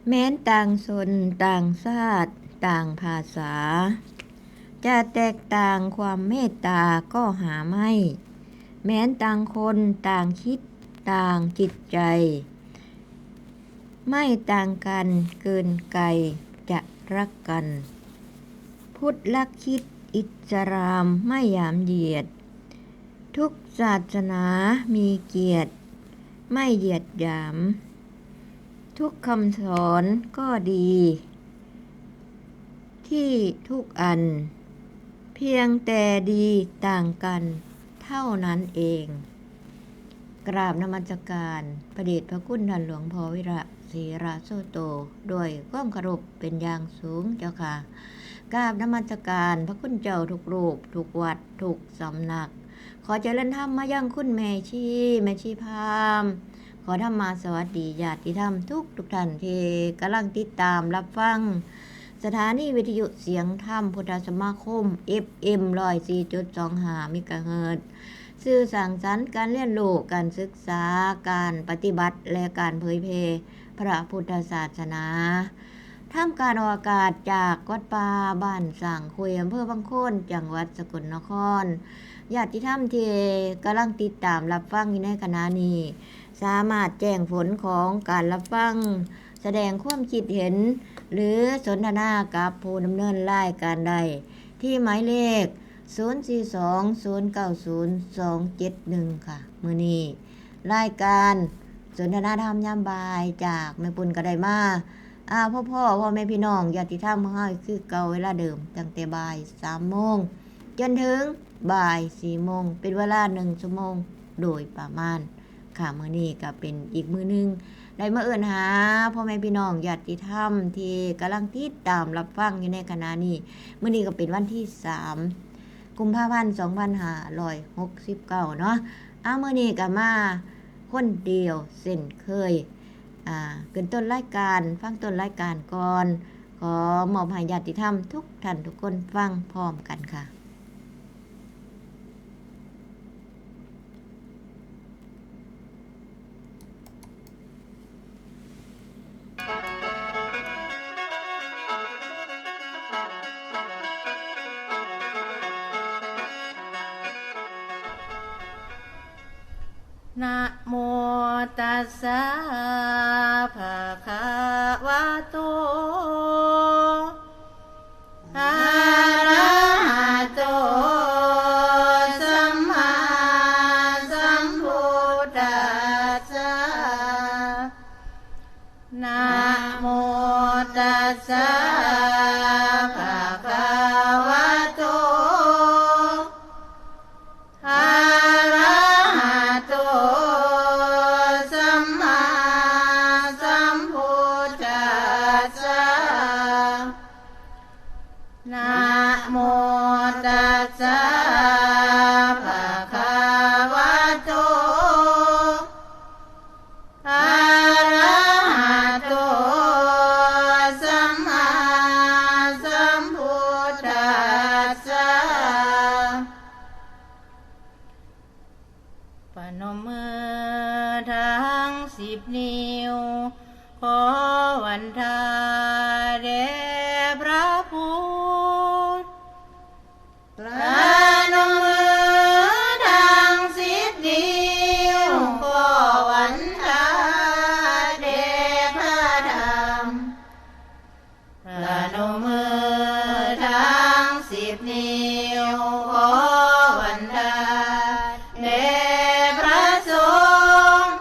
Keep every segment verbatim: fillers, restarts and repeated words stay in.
แม้นต่างชนต่างชาติต่างภาษา จะแตกต่างความเมตตาก็หาไม่ แม้นต่างคนต่างคิดต่างจิตใจ ไม่ต่างกันเกินไกลจะรักกัน พุทธลักษณ์คิดอิสลามไม่หยามเหยียด ทุกศาสนามีเกียรติไม่เหยียดหยาม ทุกคำสอนก็ดี ที่ทุกอัน เพียงแต่ดีต่างกันเท่านั้นเอง กราบนมัสการพระเดชพระคุณท่านหลวงพ่อวิระ เสระโสโต ด้วยความเคารพเป็นอย่างสูงเจ้าค่ะ กราบนมัสการพระคุณเจ้าทุกรูป ทุกวัด ทุกสำนัก ขอเจริญธรรมมายังคุณแม่ชี แม่ชีพาม ขอธรรมาสวัสดีญาติธรรมทุกทุกท่านที่กำลังติดตามรับฟัง สถานีวิทยุเสียงธรรมพุทธสมาคม เอฟเอ็ม ร้อยสี่จุดสองห้า เมกะเฮิรตซ์ สื่อสร้างสรรค์การเรียนรู้ การศึกษา การปฏิบัติ และการเผยแผ่พระพุทธศาสนา ทำการออกอากาศจากวัดป่าบ้านสร้างคุย อำเภอบางโคน จังหวัดสกลนคร ญาติธรรมที่กำลังติดตามรับฟังอยู่ในขณะนี้ สามารถแจ้งผลของการรับฟัง แสดงความคิดเห็น หรือสนทนากับผู้ดำเนินรายการได้ ที่หมายเลข ศูนย์สี่สอง ศูนย์เก้าศูนย์ สองเจ็ดหนึ่ง ค่ะ มื้อนี้รายการสนทนาธรรมยามบ่ายจากแม่ปุ้นก็ได้มา อ่า พ่อพ่อ พ่อแม่พี่น้องญาติธรรมของเฮาคือเก่าเวลาเดิม ตั้งแต่บ่ายสามโมง จนถึงบ่ายสี่โมง เป็นเวลาหนึ่งชั่วโมงโดยประมาณ ค่ะ มื้อนี้ก็เป็นอีกมื้อหนึ่ง ได้มาเอิ้นหาพ่อแม่พี่น้องญาติธรรมที่กำลังติดตามรับฟังอยู่ในขณะนี้ มื้อนี้ก็เป็นวันที่สาม กุมภาพันธ์ สองพันห้าร้อยหกสิบเก้า เนาะ เอา มื้อนี้ก็มาคนเดียวเช่นเคย อ่า ขึ้นต้นรายการ ฟังต้นรายการก่อน ขอมอบให้ญาติธรรมทุกท่านทุกคนฟังพร้อมกันค่ะ นะโมตัสสะ ภะคะวะโต อะระหะโต สัมมาสัมพุทธัสสะ นะโมตัสสะ ภะคะวะโต อะระหะโต สัมมาสัมพุทธัสสะ นะโมตัสสะ ภะคะวะโต อะระหะโต สัมมาสัมพุทธัสสะ ปนมมือทั้งสิบนิ้ว ขอวันทาแด่พระพุทธ ประนมมือทั้งสิบนิ้ว ขอวันทาแด่พระธรรม ประนมมือทั้งสิบนิ้ว ขอวันทาแด่พระสงฆ์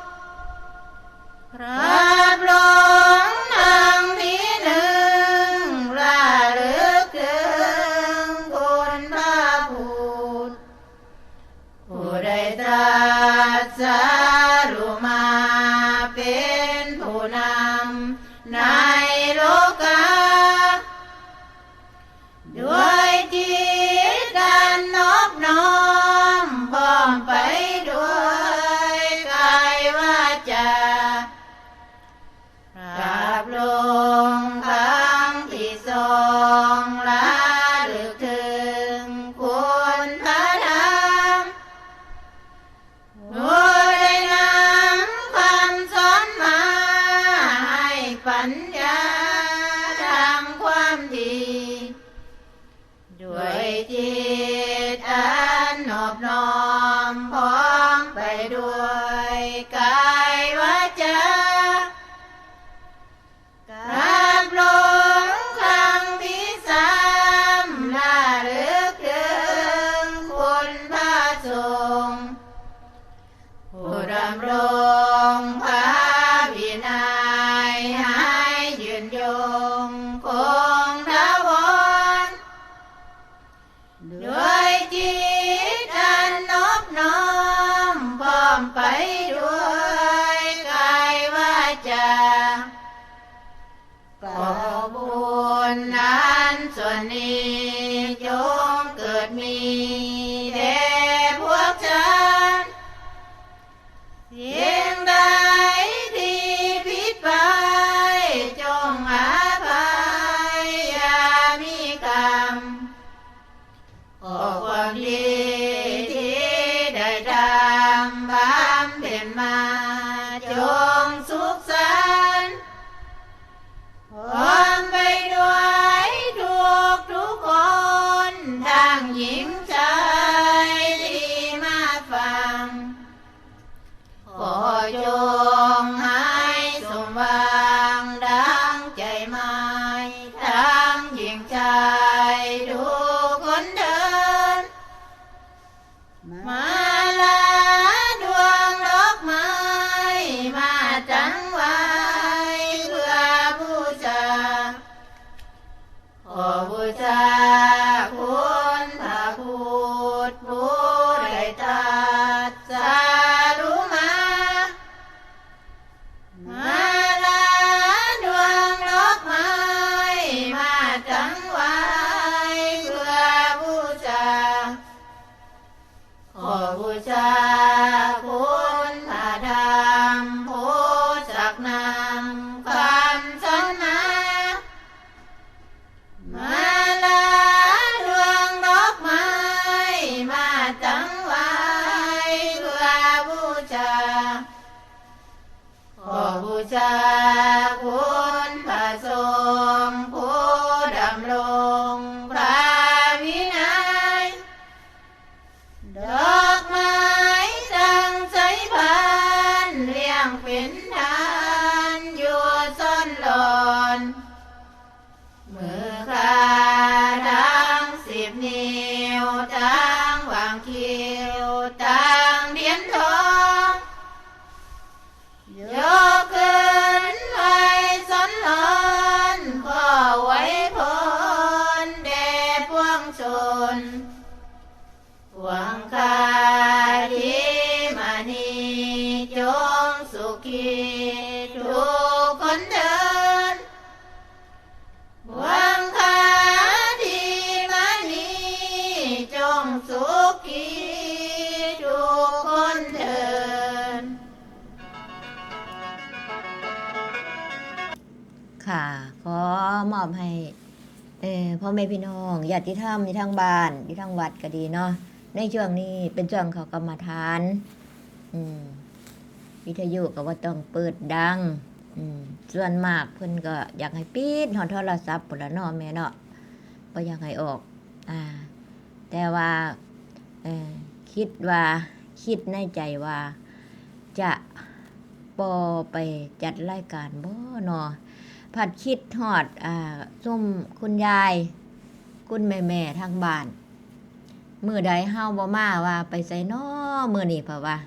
รับรองครั้งที่หนึ่ง ระลึกถึงคุณพระพุทธ ผู้ได้ตรัสรู้มาเป็นผู้นำในโลกา ด้วยจิตอันนอบ นี้จงเกิดมีแด่พวกฉัน สิ่งใดที่ผิดไปจงอภัย อย่ามีกรรม ขอความดีที่ได้ทำบำเพ็ญมา จงสุขสันต์ พร้อมไปด้วยทุกทุกคน ทั้งหญิงชายที่มาฟัง ขอจงให้สมหวังดังใจหมาย ทั้งหญิงชายทุกคนเทิน มาลาดวงดอกไม้ มาจังไว้เพื่อบูชา ขอบูชาคุณพระพุทธผู้ได้ตรัสรู้มา มาลาดวงดอกไม้ มาจังไว้เพื่อบูชา ขอบูชาคุณพระธรรมผู้สักนำคำสอนมา มาลาดวงดอกไม้ มาจังไว้เพื่อบูชา ขอบูชาคุณพระสงฆ์ผู้ดำรงพระวินัย ดอกไม้จังใสพานเลี้ยงเป็นทานอยู่ซ่อนหลอน มือข้าทั้งสิบนิ้ว ทั้งหว่างคิ้ว ทั้งเหรียญทอง ยกขึ้นไหว้สันหลอน ขออวยพรแด่ปวงชน ปวงคาทีมานีจงสุขีทุกคนเทิน ปวงคาทีมานีจงสุขีทุกคนเทิน ค่ะ ขอมอบให้ เอ่อ พ่อแม่พี่น้อง ญาติธรรมอยู่ทางบ้าน อยู่ทางวัดก็ดีเนาะ ในช่วงนี้เป็นช่วงเข้ากรรมฐาน อืม วิทยุก็บ่ต้องเปิดดัง อืม ส่วนมากเพิ่นก็อยากให้ปิดฮอดโทรศัพท์พู้นล่ะเนาะแม่เนาะ บ่อยากให้ออก อ่า แต่ว่า เอ่อ คิดว่า คิดในใจว่า จะบ่ไปจัดรายการบ่น้อ พัดคิดฮอด อ่า ซุมคุณยาย คุณแม่ๆ ทางบ้าน มื้อใดเฮาบ่มาว่า ไปไสน้อมื้อนี้ เพราะว่า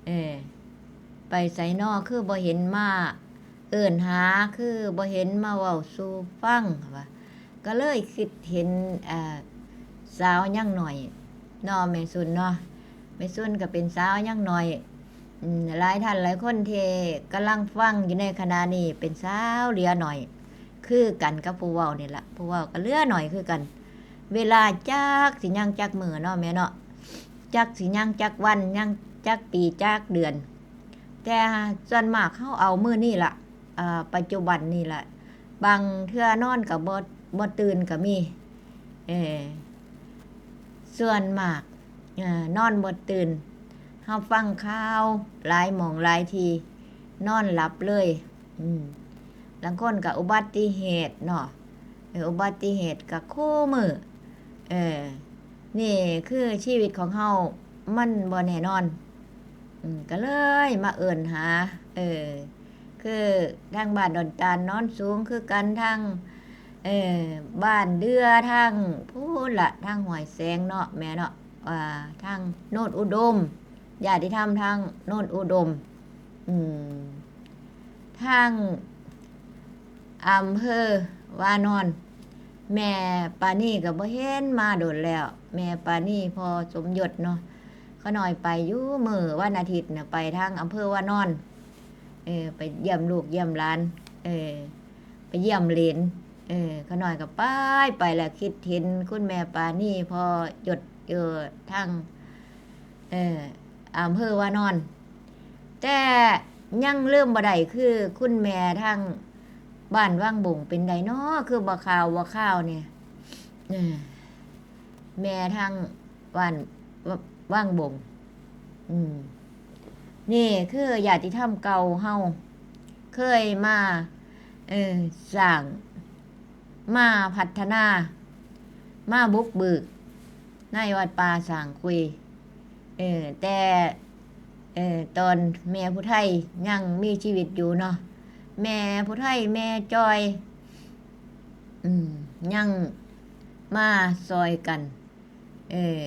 เออ ไปไสน้อ คือบ่เห็นมาเอิ้นหา คือบ่เห็นมาเว้าสู่ฟัง ว่า ก็เลยคิดเห็น อ่า สาวยังน้อยเนาะ แม่ซุนเนาะ แม่ซุนก็เป็นสาวยังน้อย อืม หลายท่านหลายคนที่กำลังฟังอยู่ในขณะนี้เป็นสาวเหลือน้อย คือกันกับผู้เว้านี่ล่ะ ผู้เว้าก็เหลือน้อยคือกัน เวลาจักสิยังจักมื้อเนาะแม่เนาะ จักสิยังจักวัน ยังจักปีจักเดือน แต่ส่วนมากเฮาเอามื้อนี้ล่ะ อ่า ปัจจุบันนี่ล่ะ บางเทื่อนอนก็บ่ บ่ตื่นก็มี เออ ส่วนมาก เอ่อ นอนบ่ตื่น เฮาฟังข่าวหลายหม่องหลายที่ นอนหลับเลย อืม ลางคนก็อุบัติเหตุเนาะ เออ อุบัติเหตุก็คู่มื้อ เออ นี่คือชีวิตของเฮา มันบ่แน่นอน อืม ก็เลยมาเอิ้นหา เออ คือทางบ้านดอนตาลโนนสูงคือกัน ทาง เออ บ้านเดือ ทางพู้นละ ทางห้วยแสงเนาะแม่เนาะ อ่า ทางโนนอุดม ญาติธรรมทางโนนอุดม อืม ทางอำเภอวานอน แม่ปานีก็บ่เห็นมาโดนแล้ว แม่ปานีพ่อสมยศเนาะ ข้าน้อยไปอยู่มื้อวันอาทิตย์น่ะ ไปทางอำเภอวานอน เออ ไปเยี่ยมลูกเยี่ยมหลาน เออ ไปเยี่ยมเหลน เออ ข้าน้อยก็ไป ไปแล้ว คิดเห็นคุณแม่ปานี พอหยดอยู่ทาง เออ อำเภอวานอน แต่ยังลืมบ่ได้ คือคุณแม่ทางบ้านวังบงเป็นใดน้อ คือบ่ข่าวบ่ข่าวเนี่ย เออ แม่ทางบ้านวังบง อืม นี่คือญาติธรรมเก่าเฮา เคยมา เออ สร้าง มาพัฒนา มาบุกเบิก ในวัดป่าสร้างคุย เออ แต่ เออ ตอนแม่ผู้ไทยยังมีชีวิตอยู่เนาะ แม่ผู้ไทย แม่จอย อืม ยังมาซอยกัน เออ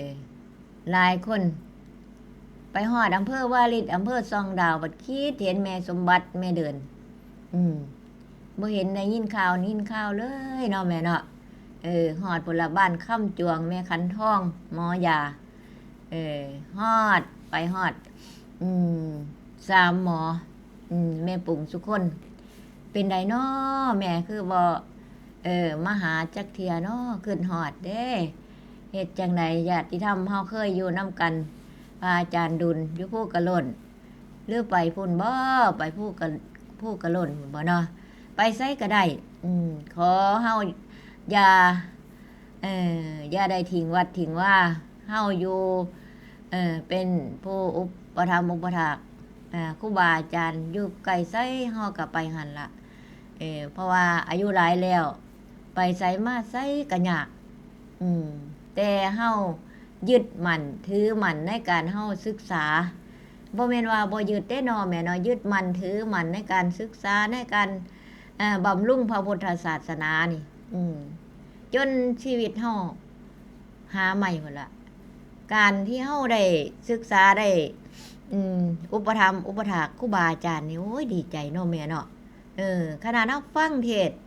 หลายคน ไปฮอดอำเภอวาริต อำเภอส่องดาว บัดคิดเห็นแม่สมบัติ แม่เดิน อืม บ่เห็นได้ยินข่าว ได้ยินข่าวเลยเนาะแม่เนาะ เออ ฮอดพุ้นละ บ้านคำจวง แม่ขันทอง หมอยา เออ ฮอด ไปฮอด อืม สามหมอ อืม แม่ปุงสุคน เป็นใดน้อแม่ คือบ่ เออ มาหาจักเทื่อน้อ คิดฮอดเด้ เฮ็ดจั่งใด ญาติธรรมเฮาเคยอยู่นำกัน พระอาจารย์ดุล อยู่ภูกระโล้น หรือไปพุ้นบ่ ไปภูกระ ภูกระโล้นพุ้นบ่เนาะ ไปไสก็ได้ อืม ขอเฮาอย่า เอ่อ อย่าได้ทิ้งวัดทิ้งวา เฮาอยู่ เอ่อ เป็นผู้อุปถัมภ์อุปถาก อ่า ครูบาอาจารย์อยู่ใกล้ไส เฮาก็ไปหั่นละ เอ่อ เพราะว่าอายุหลายแล้ว ไปไสมาไสก็ยาก อืม แต่เฮายึดมั่นถือมั่นในการเฮาศึกษา บ่แม่นว่าบ่ยึดเด้เนาะแม่เนาะ ยึดมั่นถือมั่นในการศึกษา ในการ เอ่อ บำรุงพระพุทธศาสนานี่ อืม จนชีวิตเฮาหาใหม่พุ้นละ การที่เฮาได้ศึกษา ได้ อืม อุปถัมภ์อุปถากครูบาอาจารย์นี่ โอ้ย ดีใจเนาะแม่เนาะ เออ ขนาดเฮาฟังเทศน์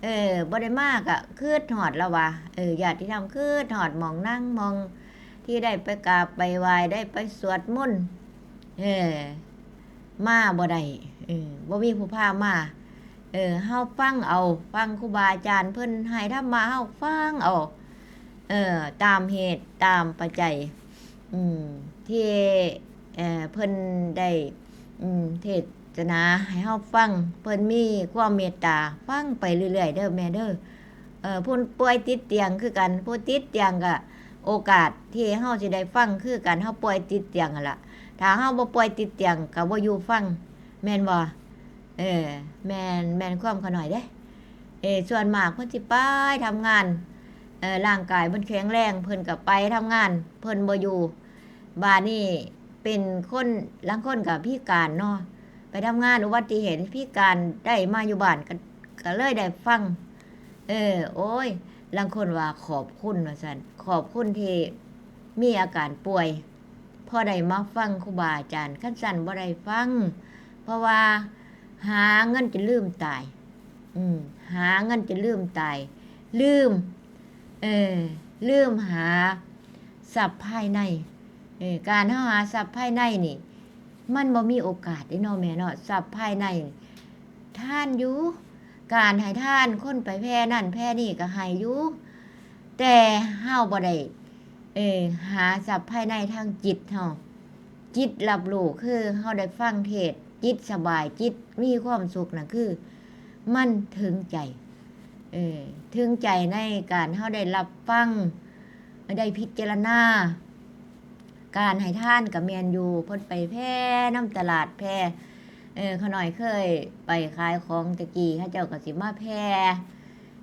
เออ บ่ได้มาก็คิดฮอดแล้วว่า เออ ญาติธรรมคิดฮอดหม่องนั่งหม่องที่ได้ไปกราบไปไหว้ ได้ไปสวดมนต์ เออ มาบ่ได้ เออ บ่มีผู้พามา เออ เฮาฟังเอา ฟังครูบาอาจารย์เพิ่นให้ธรรมะ เฮาฟังเอา เออ ตามเหตุตามปัจจัย อืม ที่ เอ่อ เพิ่นได้ อืม เทศนาให้เฮาฟัง เพิ่นมีความเมตตา ฟังไปเรื่อยๆ เด้อแม่เด้อ เอ่อ ผู้ป่วยติดเตียงคือกัน ผู้ติดเตียงก็ โอกาสที่เฮาสิได้ฟังคือกัน เฮาป่วยติดเตียงหั่นล่ะ ถ้าเฮาบ่ป่วยติดเตียงก็บ่อยู่ฟัง แม่นบ่ เออ แม่น แม่นความข้าน้อยเด้ เออ ส่วนมากเพิ่นสิไปทำงาน เออ ร่างกายเพิ่นแข็งแรง เพิ่นก็ไปทำงาน เพิ่นบ่อยู่ บาดนี้เป็นคน ลางคนก็พิการเนาะ ไปทำงานอุบัติเหตุพิการ ได้มาอยู่บ้านก็ ก็เลยได้ฟัง เออ โอ้ย ลางคนว่าขอบคุณว่าซั่น ขอบคุณที่มีอาการป่วย พอได้มาฟังครูบาอาจารย์ คันซั้นบ่ได้ฟัง เพราะว่าหาเงินจนลืมตาย อืม หาเงินจนลืมตาย ลืม เออ ลืมหาทรัพย์ภายใน เออ การเฮาหาทรัพย์ภายในนี่ มันบ่มีโอกาสเด้เนาะแม่เนาะ ทรัพย์ภายใน ทานอยู่ การให้ทาน คนไปแผ่นั่นแผ่นี่ก็ให้อยู่ แต่เฮาบ่ได้ เออ หาทรัพย์ภายในทางจิตเฮา จิตรับรู้ คือเฮาได้ฟังเทศน์ จิตสบาย จิตมีความสุขน่ะ คือมันถึงใจ เออ ถึงใจในการเฮาได้รับฟัง ได้พิจารณา การให้ทานก็แม่นอยู่ เพิ่นไปแผ่นำตลาด แผ่ เออ ข้าน้อยเคยไปขายของแต่กี้ เขาเจ้าก็สิมาแผ่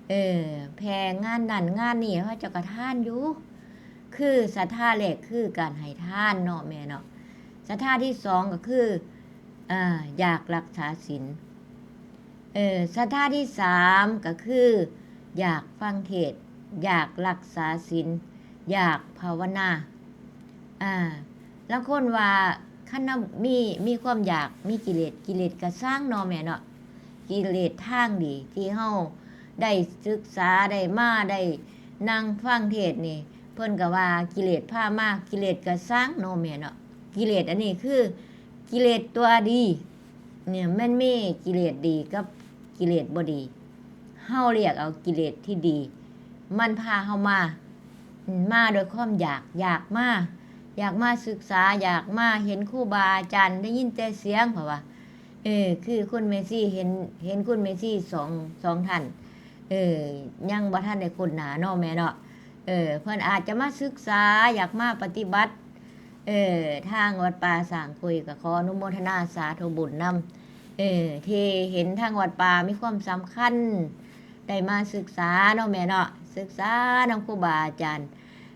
เออ แผ่งานนั่นงานนี่ เขาเจ้าก็ทานอยู่ คือศรัทธาแรกคือการให้ทานเนาะแม่เนาะ ศรัทธาที่สองก็คือ อ่า อยากรักษาศีล เออ ศรัทธาที่สามก็คือ อยากฟังเทศน์ อยากรักษาศีล อยากภาวนา อ่า ลางคนว่าคันเฮามี มีความอยาก มีกิเลส กิเลสก็ซังเนาะแม่เนาะ กิเลสทางดีที่เฮาได้ศึกษา ได้มา ได้นั่งฟังเทศน์นี่ เพิ่นก็ว่ากิเลสพามา กิเลสก็ซังเนาะแม่เนาะ กิเลสอันนี้คือกิเลสตัวดี เนี่ย มันมีกิเลสดีกับกิเลสบ่ดี เฮาเลือกเอากิเลสที่ดี มันพาเฮามา อืม มาด้วยความอยาก อยากมา อยากมาศึกษา อยากมาเห็นครูบาอาจารย์ ได้ยินแต่เสียง เพราะว่า เออ คือคุณแม่ชีเห็น เห็นคุณแม่ชีสอง สองท่าน เออ ยังบ่ทันได้คุ้นหน้าเนาะแม่เนาะ เออ เพิ่นอาจจะมาศึกษา อยากมาปฏิบัติ เออ ทางวัดป่าสร้างคุยก็ขออนุโมทนาสาธุบุญนำ เออ ที่เห็นทางวัดป่ามีความสำคัญ ได้มาศึกษาเนาะแม่เนาะ ศึกษานำครูบาอาจารย์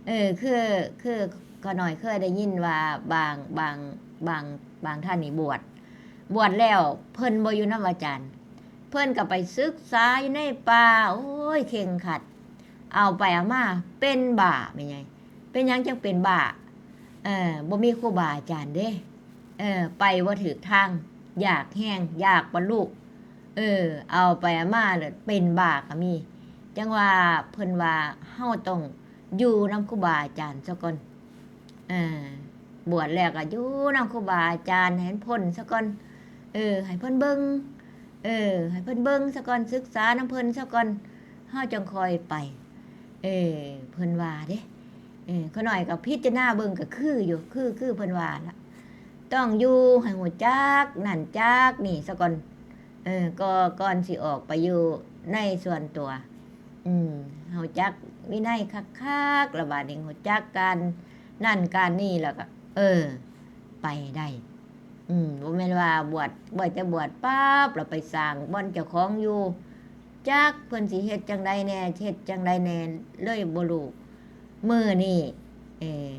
เออ คือ คือข้าน้อยเคยได้ยินว่าบาง บาง บาง บางท่านนี่บวช บวชแล้วเพิ่นบ่อยู่นำอาจารย์ เพิ่นก็ไปศึกษาอยู่ในป่า โอ้ย เคร่งครัด เอาไปเอามาเป็นบ้าแม่ใหญ่ เป็นหยังจั่งเป็นบ้า เออ บ่มีครูบาอาจารย์เด้ เออ ไปบ่ถืกทาง อยากแฮง อยากบรรลุ เออ เอาไปเอามาแล้วเป็นบ้าก็มี จั่งว่าเพิ่นว่าเฮาต้องอยู่นำครูบาอาจารย์ซะก่อน เออ บวชแล้วก็อยู่นำครูบาอาจารย์ให้มันพ้นซะก่อน เออ ให้เพิ่นเบิ่ง เออ ให้เพิ่นเบิ่งซะก่อน ศึกษานำเพิ่นซะก่อน เฮาจั่งค่อยไป เออ เพิ่นว่าเด้ เออ ข้าน้อยก็พิจารณาเบิ่งก็คืออยู่ คือ คือเพิ่นว่าล่ะ ต้องอยู่ให้ฮู้จักนั่นจักนี่ซะก่อน เออ ก็ก่อนสิออกไปอยู่ในส่วนตัว อืม ฮู้จักวินัยคักๆ แล้วบาดนี้ฮู้จักการนั่นการนี่แล้วก็ เออ ไปได้ อืม บ่แม่นว่าบวช บวชแต่บวชปั๊บ แล้วไปสร้างบ่อนเจ้าของอยู่ จักเพิ่นสิเฮ็ดจั่งใดแหน่ เฮ็ดจั่งใดแหน่ เลยบ่รู้ มื้อนี้ เออ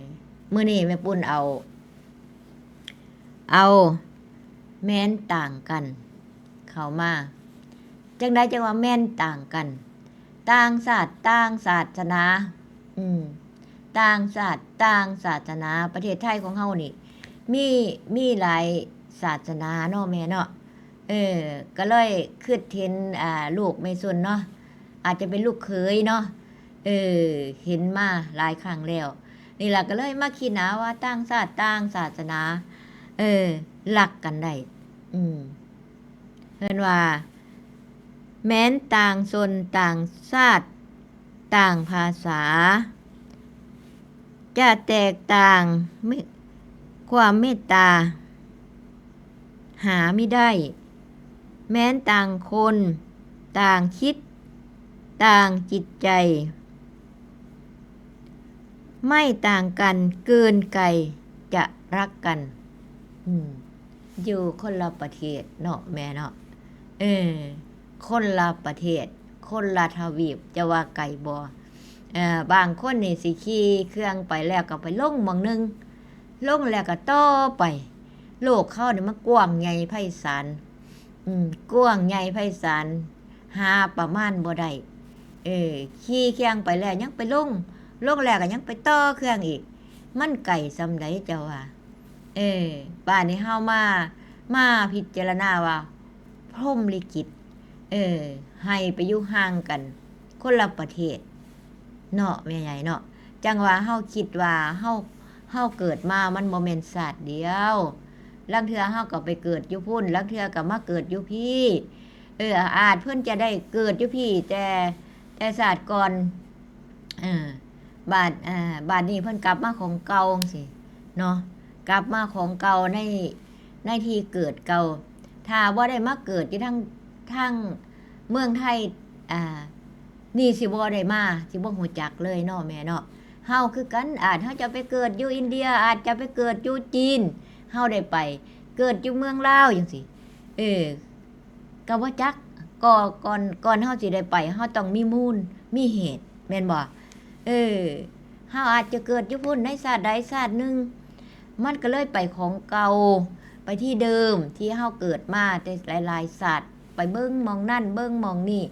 มื้อนี้แม่ปุ้นเอา เอา แม้นต่างกัน เข้ามา จั่งใดจั่งว่าแม้นต่างกัน ต่างชาติ ต่างศาสนา อืม ต่างชาติ ต่างศาสนา ประเทศไทยของเฮานี่ มี มีหลายศาสนาเนาะแม่เนาะ เออ ก็เลยคิดเห็น อ่า ลูกแม่ซุนเนาะ อาจจะเป็นลูกเขยเนาะ เออ เห็นมาหลายครั้งแล้ว นี่ล่ะก็เลยมาคิดนะว่าต่างชาติ ต่างศาสนา เออ รักกันได้ อืม เพิ่นว่า แม้นต่างชน ต่างชาติ ต่างภาษา จะแตกต่าง ไม่ ความเมตตา หาไม่ได้ แม้นต่างคน ต่างคิด ต่างจิตใจ ไม่ต่างกัน เกินไกล จะรักกัน อืม อยู่คนละประเทศเนาะแม่เนาะ เออ คนละประเทศ คนละทวีป จะว่าไกลบ่ เอ่อ บางคนนี่สิขี่เครื่องไปแล้วก็ไปลงหม่องหนึ่ง ลงแล้วก็ต่อไป โลกเขานี่มันกว้างใหญ่ไพศาล อืม กว้างใหญ่ไพศาล หาประมาณบ่ได้ เออ ขี่เครื่องไปแล้วยังไปลง ลงแล้วก็ยังไปต่อเครื่องอีก มันไกลส่ำใดเจ้าว่า เออ บาดนี้เฮามา มาพิจารณาว่า พรหมลิขิต เออ ให้ไปอยู่ห่างกัน คนละประเทศ เนาะแม่ใหญ่เนาะ จั่งว่าเฮาคิดว่าเฮา เฮาเกิดมามันบ่แม่นชาติเดียว ลางเทื่อเฮาก็ไปเกิดอยู่พุ้น ลางเทื่อก็มาเกิดอยู่พี้ เออ อาจเพิ่นจะได้เกิดอยู่พี้ แต่ แต่ชาติก่อน เออ บาด เอ่อ บาดนี้เพิ่นกลับมาของเก่าจั่งซี้เนาะ กลับมาของเก่าใน ในที่เกิดเก่า ถ้าบ่ได้มาเกิดอยู่ทาง ทางเมืองไทย อ่า นี่สิบ่ได้มา สิบ่ฮู้จักเลยเนาะแม่เนาะ เฮาคือกัน อาจเฮาจะไปเกิดอยู่อินเดีย อาจจะไปเกิดอยู่จีน เฮาได้ไป เกิดอยู่เมืองลาวจั่งซี้ เออ ก็บ่จัก ก็ก่อน ก่อนเฮาสิได้ไป เฮาต้องมีมูล มีเหตุ แม่นบ่ เออ เฮาอาจจะเกิดอยู่พุ้นในชาติใดชาติหนึ่ง มันก็เลยไปของเก่า ไปที่เดิมที่เฮาเกิดมาแต่หลายๆชาติ ไปเบิ่งหม่องนั่นเบิ่งหม่องนี่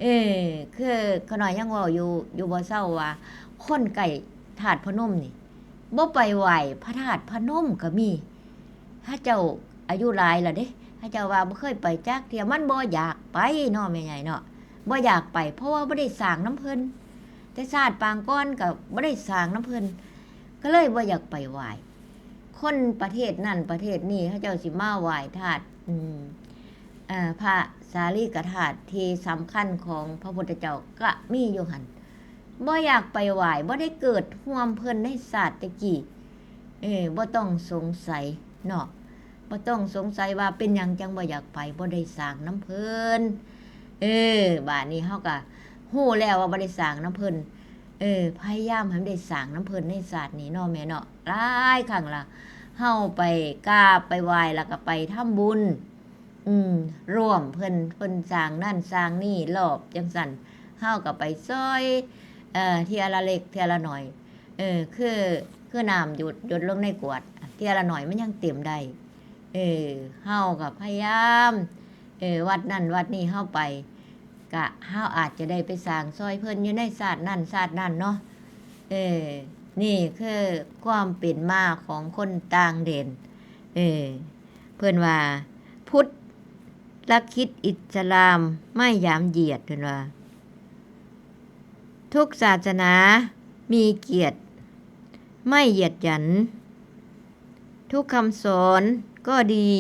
เออ คือข้าน้อยยังเว้าอยู่ อยู่บ่เซาว่า คนใกล้ธาตุพนมนี่ บ่ไปไหว้พระธาตุพนมก็มี เขาเจ้าอายุหลายแล้วเด้ เขาเจ้าว่าบ่เคยไปจักเทื่อ มันบ่อยากไปเนาะแม่ใหญ่เนาะ บ่อยากไป เพราะว่าบ่ได้สร้างนำเพิ่น แต่ชาติปางก่อนก็บ่ได้สร้างนำเพิ่น ก็เลยบ่อยากไปไหว้ คนประเทศนั่นประเทศนี้เขาเจ้าสิมาไหว้ธาตุ อืม เอ่อ พระสาลีกธาตุที่สำคัญของพระพุทธเจ้าก็มีอยู่หั่น บ่อยากไปไหว้ บ่ได้เกิดร่วมเพิ่นในชาติแต่กี้ เออ บ่ต้องสงสัยเนาะ บ่ต้องสงสัยว่าเป็นหยังจั่งบ่อยากไป บ่ได้สร้างนำเพิ่น เออ บาดนี้เฮาก็ฮู้แล้วว่าบ่ได้สร้างนำเพิ่น เออ พยายามให้มันได้สร้างนำเพิ่นในชาตินี้เนาะแม่เนาะ หลายครั้งละ เฮาไปกราบไปไหว้ แล้วก็ไปทำบุญ อืม ร่วมเพิ่น เพิ่นสร้างนั่นสร้างนี่รอบจั่งซั้น เฮาก็ไปซ่อย เอ่อ เทื่อละเล็กเทื่อละน้อย เออ คือ คือน้ำหยด หยดลงในกวด เทื่อละน้อยมันยังเต็มได้ เออ เฮาก็พยายาม เออ วัดนั่นวัดนี่เฮาไป กะเฮาอาจจะได้ไปสร้างซ่อยเพิ่นอยู่ในชาตินั่นชาตินั่นเนาะ เออ นี่คือความเป็นมาของคนต่างแดน เออ เพิ่นว่า พุทธคริสต์อิสลามไม่หยามเหยียด เพิ่นว่า ทุกศาสนามีเกียรติ ไม่เหยียดหยัน ทุกคำสอนก็ดี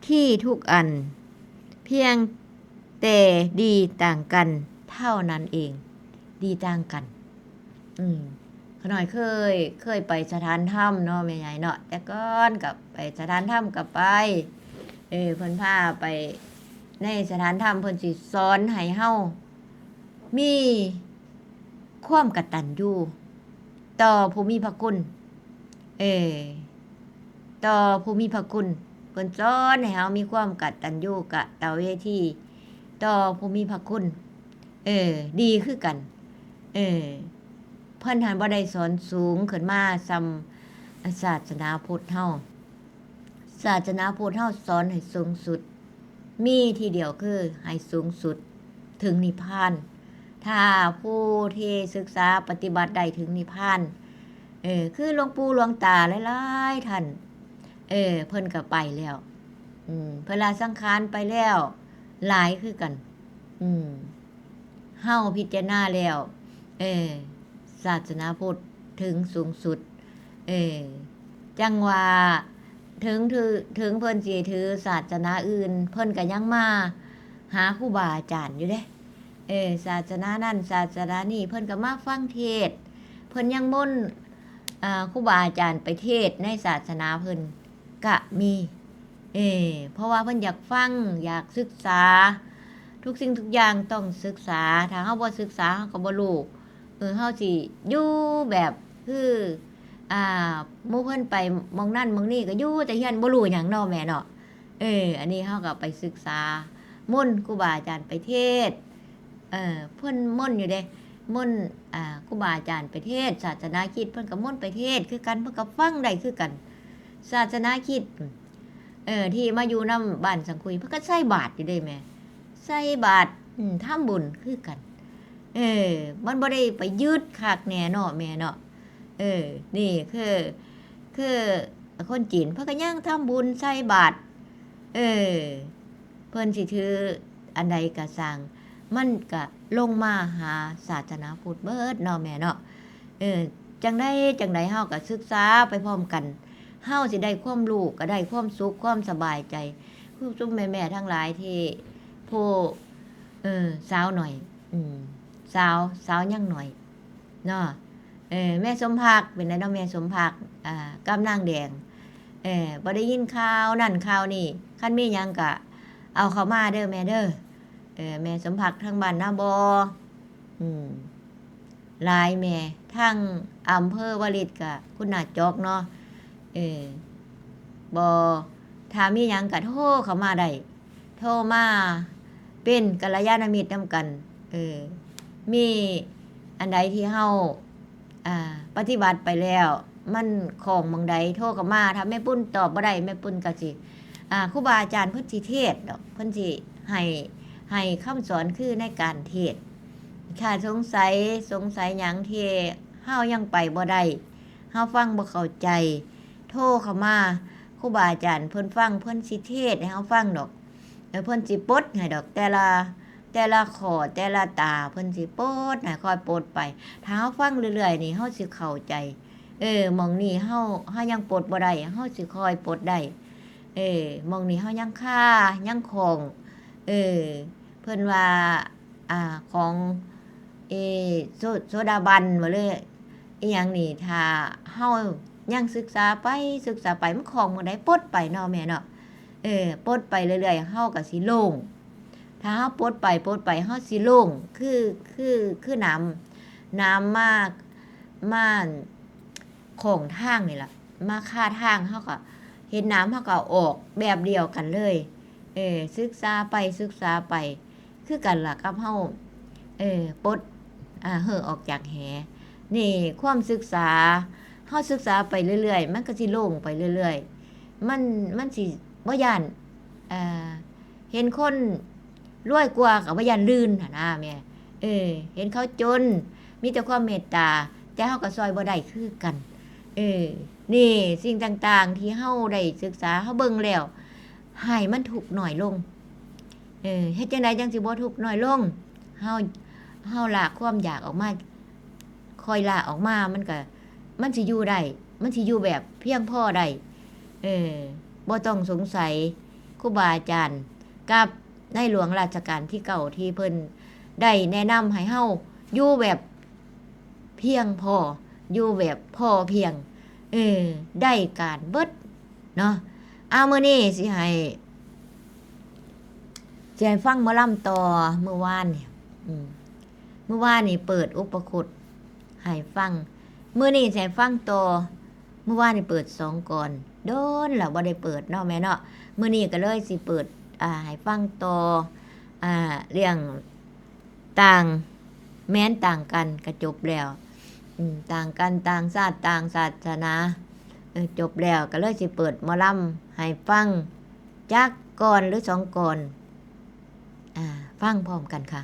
ที่ทุกอัน เพียงแต่ดีต่างกันเท่านั้นเอง ดีต่างกัน อืม ขน้อยเคย เคยไปสถานธรรมเนาะแม่ใหญ่เนาะ แต่ก่อนก็ไปสถานธรรมก็ไป เออ เพิ่นพาไปในสถานธรรม เพิ่นสิสอนให้เฮามีความกตัญญูต่อผู้มีพระคุณ เออ ต่อผู้มีพระคุณ เพิ่นสอนให้เฮามีความกตัญญูกตเวที ต่อผู้มีพระคุณ เออ ดีคือกัน เออ เพิ่นหั้นบ่ได้สอนสูงขึ้นมาส่ำศาสนาพุทธเฮา ศาสนาพุทธเฮาสอนให้สูงสุด มีที่เดียวคือให้สูงสุดถึงนิพพาน ถ้าผู้ที่ศึกษาปฏิบัติได้ถึงนิพพาน เออ คือหลวงปู่หลวงตาหลายๆท่าน เออ เพิ่นก็ไปแล้ว อืม เพิ่นละสังขารไปแล้ว หลายคือกัน อืม เฮาพิจารณาแล้ว เออ ศาสนาพุทธถึงสูงสุด เออ จั่งว่า ถึงถือ ถึงเพิ่นสิถือศาสนาอื่น เพิ่นก็ยังมาหาครูบาอาจารย์อยู่เด้ เออ ศาสนานั่นศาสนานี่ เพิ่นก็มาฟังเทศน์ เพิ่นยังมนต์ อ่า ครูบาอาจารย์ไปเทศน์ในศาสนาเพิ่นก็มี เออ เพราะว่าเพิ่นอยากฟัง อยากศึกษา ทุกสิ่งทุกอย่างต้องศึกษา ถ้าเฮาบ่ศึกษา เฮาก็บ่รู้ เออ เฮาสิอยู่แบบคือ อ่า หมู่เพิ่นไปหม่องนั่นหม่องนี่ก็อยู่แต่เฮือนบ่รู้หยังเนาะแม่เนาะ เออ อันนี้เฮาก็ไปศึกษามนต์ครูบาอาจารย์ไปเทศน์ เออ เพิ่นมนต์อยู่เด้ มนต์ อ่า ครูบาอาจารย์ไปเทศน์ ศาสนาคริสต์เพิ่นก็มนต์ไปเทศน์คือกัน เพิ่นก็ฟังได้คือกัน ศาสนาคริสต์ เออ ที่มาอยู่นำบ้านสังคุย เพิ่นก็ใส่บาตรอยู่เด้แม่ ใส่บาตร อืม ทำบุญคือกัน เออ มันบ่ได้ไปยึดคักแน่เนาะแม่เนาะ เออ นี่คือ คือคนจีนเพิ่นก็ยังทำบุญใส่บาตร เออ เพิ่นสิถืออันใดก็ซ่าง มันก็ลงมาหาศาสนาพุทธเบิดเนาะแม่เนาะ เออ จั่งใดจั่งใดเฮาก็ศึกษาไปพร้อมกัน เฮาสิได้ความรู้ ก็ได้ความสุข ความสบายใจ คือซุมแม่ๆทั้งหลายที่ผู้ เออ สาวน้อย อืม สาว สาวยังน้อย เนาะ เออ แม่สมภักดิ์ เป็นไดเนาะแม่สมภักดิ์ อ่า กับนางแดง เออ บ่ได้ยินข่าวนั่นข่าวนี่ คันมีหยังก็เอาเข้ามาเด้อแม่เด้อ เออ แม่สมภักดิ์ทางบ้านนาบ่ อืม หลายแม่ ทางอำเภอวาริตก็คุณน้าจอกเนาะ เออ บ่ ถ้ามีหยังก็โทรเข้ามาได้ โทรมาเป็นกัลยาณมิตรนำกัน เออ มีอันใดที่เฮา อ่า ปฏิบัติไปแล้ว มันข้องหม่องใด โทรเข้ามา ถ้าแม่ปุ้นตอบบ่ได้ แม่ปุ้นก็สิ อ่า ครูบาอาจารย์เพิ่นสิเทศน์ดอก เพิ่นสิให้ ให้คำสอนคือในการเทศน์ ถ้าสงสัย สงสัยหยังที่เฮายังไปบ่ได้ เฮาฟังบ่เข้าใจ โทรเข้ามา ครูบาอาจารย์เพิ่นฟัง เพิ่นสิเทศน์ให้เฮาฟังดอก เออ เพิ่นสิปลดให้ดอก แต่ละ แต่ละข้อ แต่ละตา เพิ่นสิปลดให้ ค่อยปลดไป ถ้าเฮาฟังเรื่อยๆนี่ เฮาสิเข้าใจ เออ หม่องนี้เฮา เฮายังปลดบ่ได้ เฮาสิค่อยปลดได้ เออ หม่องนี้เฮายังคา ยังข้อง เออ เพิ่นว่า อ่า ของ เอ โส โสดาบันบ่เลย อีหยังนี่ ถ้าเฮายังศึกษาไป ศึกษาไป มันข้องหม่องใด ปลดไปเนาะแม่เนาะ เออ ปลดไปเรื่อยๆ เฮาก็สิโล่ง ถ้าเฮาปลดไป ปลดไป เฮาสิโล่ง คือ คือ คือน้ำ น้ำมา มา ข้องทางนี่ล่ะ มาคาทาง เฮาก็เห็นน้ำ เฮาก็ออกแบบเดียวกันเลย เออ ศึกษาไป ศึกษาไป คือกันล่ะกับเฮา เออ ปลด อ่า เฮอออกจากแห นี่ความศึกษา เฮาศึกษาไปเรื่อยๆ มันก็สิโล่งไปเรื่อยๆ มัน มันสิบ่ย้าน อ่า เห็นคนรวยกว่าก็บ่ย้านลื่นหั้นนะแม่ เออ เห็นเขาจน มีแต่ความเมตตา แต่เฮาก็ซ่อยบ่ได้คือกัน เออ นี่สิ่งต่างๆ ที่เฮาได้ศึกษา เฮาเบิ่งแล้ว ให้มันทุกข์น้อยลง เออ เฮ็ดจั่งใดจั่งสิบ่ทุกข์น้อยลง เฮา เฮาละความอยากออกมา ค่อยละออกมา มันก็ มันสิอยู่ได้ มันสิอยู่แบบเพียงพอได้ เออ บ่ต้องสงสัยครูบาอาจารย์กับในหลวงรัชกาลที่เก้า ที่เพิ่นได้แนะนำให้เฮาอยู่แบบเพียงพอ อยู่แบบพอเพียง เออ ได้การเบิดเนาะ อ่า มื้อนี้สิให้ สิให้ฟังหมอลำต่อ มื้อวานนี่ อืม มื้อวานนี่เปิดอุปคุตให้ฟัง มื้อนี้สิให้ฟังต่อ มื้อวานนี่เปิดสองกลอน โดนแล้วบ่ได้เปิดเนาะแม่เนาะ มื้อนี้ก็เลยสิเปิด อ่า ให้ฟังต่อ อ่า เรื่องต่าง แม้นต่างกันก็จบแล้ว อืม ต่างกัน ต่างชาติ ต่างศาสนา เออ จบแล้ว ก็เลยสิเปิดหมอลำให้ฟัง จักกลอนหรือสองกลอน อ่า ฟังพร้อมกันค่ะ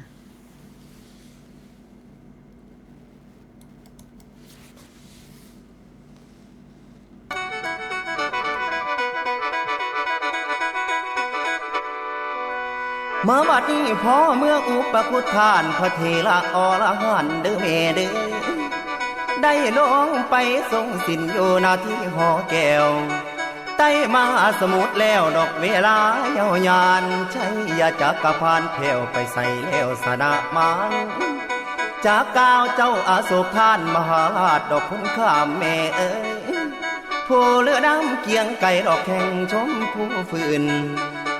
มาบัดนี้พ่อเมืองอุปคุฏฐานพระเถระอรหันต์เด้อแม่เด้อ ได้ลงไปทรงศีลอยู่ณที่หอแก้ว ใต้มหาสมุทรแล้วดอกเวลายาวนาน ชัยจักรพรรดิแผ่วไปใสแล้วสนะมาน จากกล่าวเจ้าอโศกท่านมหาราชดอกคุณข้ามแม่เอ๋ย ผู้เลือดำเกียงไก่ดอกแข่งชมผู้ฟืน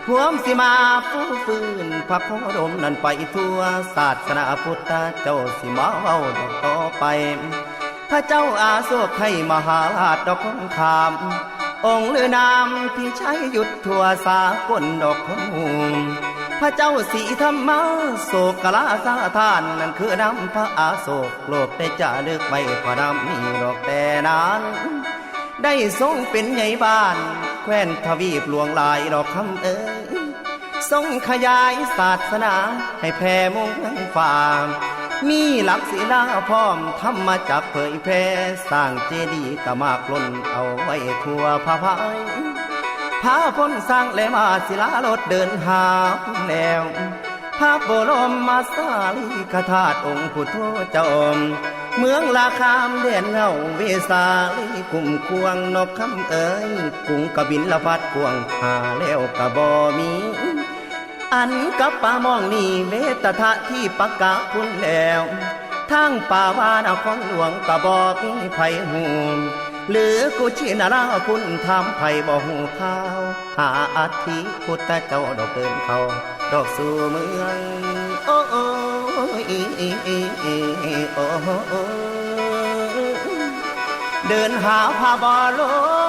พวมสิมาผู้ฟืนพระโคดมนั้นไปทั่ว ศาสนาพุทธเจ้าสิมาเว้าดอกต่อไป พระเจ้าอาโศกไทยมหาราชดอกคงคาม องค์ลือนามที่ใช้หยุดทั่วสากลดอกคนหมู่ พระเจ้าสีธรรมาโศกราชาท่าน นั้นคือนำพระอาโศกโลกได้จารึกไว้พระนามนี้ดอกแต่นั้น ได้ทรงเป็นใหญ่บ้านแคว้นทวีปหลวงหลายดอกคำเอ๋ย ทรงขยายศาสนาให้แผ่เมืองฟ้า มีหลักศิลาพร้อมธรรมจักรเผยแผ่ สร้างเจดีย์กะมากล้นเอาไว้ทั่วพระพัย พาพ้นสร้างและมาศิลาลดเดินหาแล้ว พระบรมสารีริกธาตุองค์พุทโธเจ้า เมืองลาคามแดนเฮาเวสาลีคุ้มควงนกคำเอ๋ย กรุงกบิลพัสดุ์กว้างหาแล้วกะบ่มี อันกับป่าหม้องนี้เวตทะที่ปะกะพุ้นแล้ว ทางป่าวานครหลวงกะบ่มีไผฮู้ หรือกุชินาราพุ้นถามไผบ่ฮู้ข่าว หาอัฐิพุทธเจ้าดอกเดินเข้าดอกสู่เมือง โอ้ย โอ้ย เดินหาพระบ่ล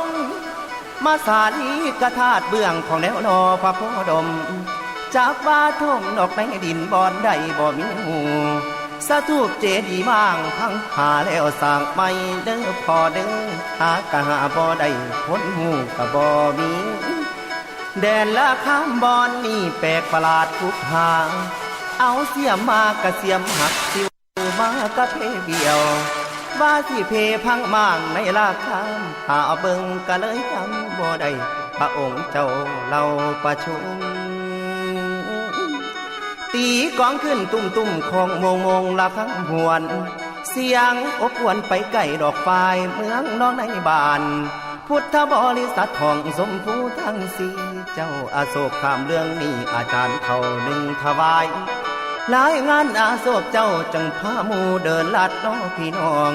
ง มาสาลีกธาตุเบื้องของแนวนอพระโคดม จักว่าท่วมดอกในดินบ่อนใดบ่มีหมู่ สถูปเจดีย์ม้างพังหาแล้วสร้างใหม่เด้อพ่อเด้อ หากะหาบ่ได้คนฮู้กะบ่มี แดนละคามบ่อนนี้แปลกประหลาดทุกหา เอาเสียมมากะเสียมหักสิวมากะเพเบี้ยว ว่าสิเพพังม้างในละคาม หาเบิ่งกะเลยจำบ่ได้ พระองค์เจ้าเล่าประชุม ตีกลองขึ้นตุ้มๆ ของโมงโมงละครั้งหวน เสียงอบอวลไปไกลดอกฟ้ายเมืองนอกในบ้าน พุทธบริษัทของสมภูทั้งสี่ เจ้าอโศกข้ามเรื่องนี้ อาจารย์เฒ่าหนึ่งถวาย รายงานอโศกเจ้าจังพาหมู่เดินลัดเนาะพี่น้อง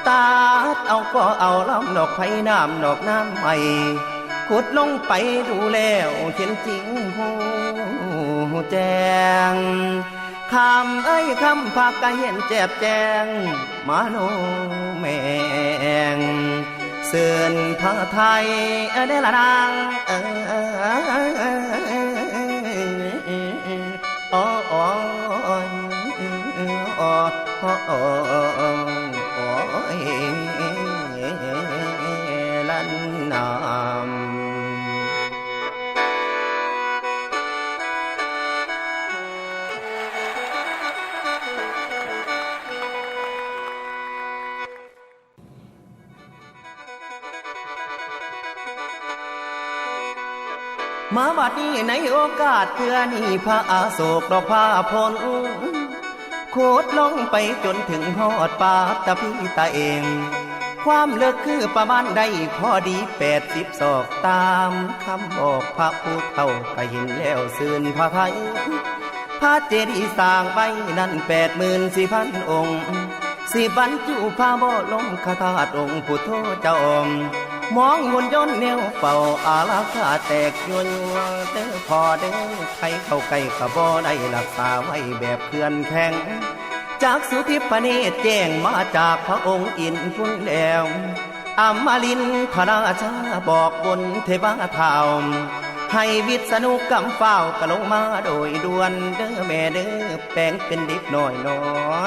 ตัดเอาก็เอาลำดอกไผ่น้ำดอกน้ำใหม่ ขุดลงไปดูแล้วเห็นจริงหูแจ้ง คำเอ้ยคำพักกะเห็นแจบแจ้ง มาโนแมง เสินพระไทยเออเด้อละนาง เออ โอ้ย โอ้ย โอ้ย ลันนาม มาบัดนี้ในโอกาสเทื่อนี้ พระอโศกดอกพาพล ขุดลงไปจนถึงฮอดปาตะพีตะเอง ความลึกคือประมาณได้พอดีแปดสิบศอก ตามคำบอกพระผู้เฒ่า ก็เห็นแล้วซื่นพระทัย พระเจดีย์สร้างไว้นั้นแปดหมื่นสี่พันองค์ สิบรรจุพระบรมคธาตุองค์พุทโธเจ้า มองหุ่นยนต์แนวเฝ้าอาราคาแตกยัวยัว เด้อพ่อเด้อ ใครเข้าใกล้ก็บ่ได้ รักษาไว้แบบเขื่อนแข็ง จักษุทิพเนตรแจ้งมาจากพระองค์อินพุนแล้ว อมรินทราชาบอกบนเทวาท้าว ให้วิษณุกำฟ้าวกะลงมาโดยด่วนเด้อแม่เด้อ แปลงเป็นเด็กน้อยน้อ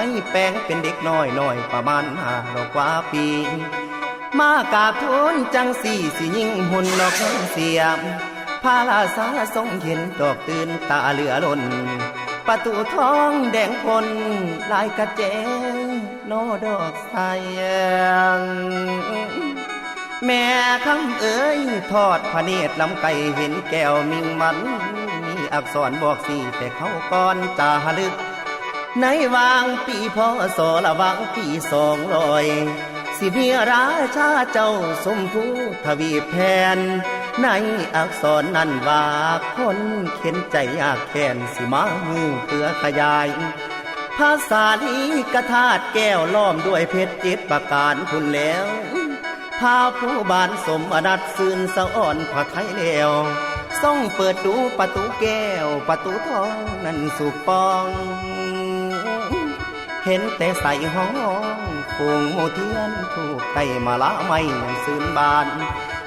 ย แปลงเป็นเด็กน้อยน้อยประมาณห้าร้อยกว่าปี มากราบทูลจังสี่สิยิ่งหุ่นดอกเสีย พระราชาทรงเห็นดอกตื่นตาเหลือล้น ประตูทองแดงพลลายกระแจง นอดอกไซ แม่คำเอ๋ย ทอดพระเนตรลำไกลเห็นแก้วมิ่งมัน มีอักษรบอกสี่แต่เขาก่อนจาหลึก ในวางปีพศละวางปีสองร้อย สิเมียราชาเจ้าสมภูทวีแผน ในอักษรนั้นว่าคนเข็นใจยากแค้นสิมาหูเพื่อขยาย พระสาลีกธาตุแก้วล้อมด้วยเพชรเจ็ดประการพุนแล้ว พระผู้บานสมอนัตซื่นสะอ่อนพระไทยแล้ว ทรงเปิดดูประตูแก้วประตูทองนั้นสุกปอง เห็นแต่ใสห้องฝูงหมู่เทียนถูกไต่มาละไม่ยังซื่นบาน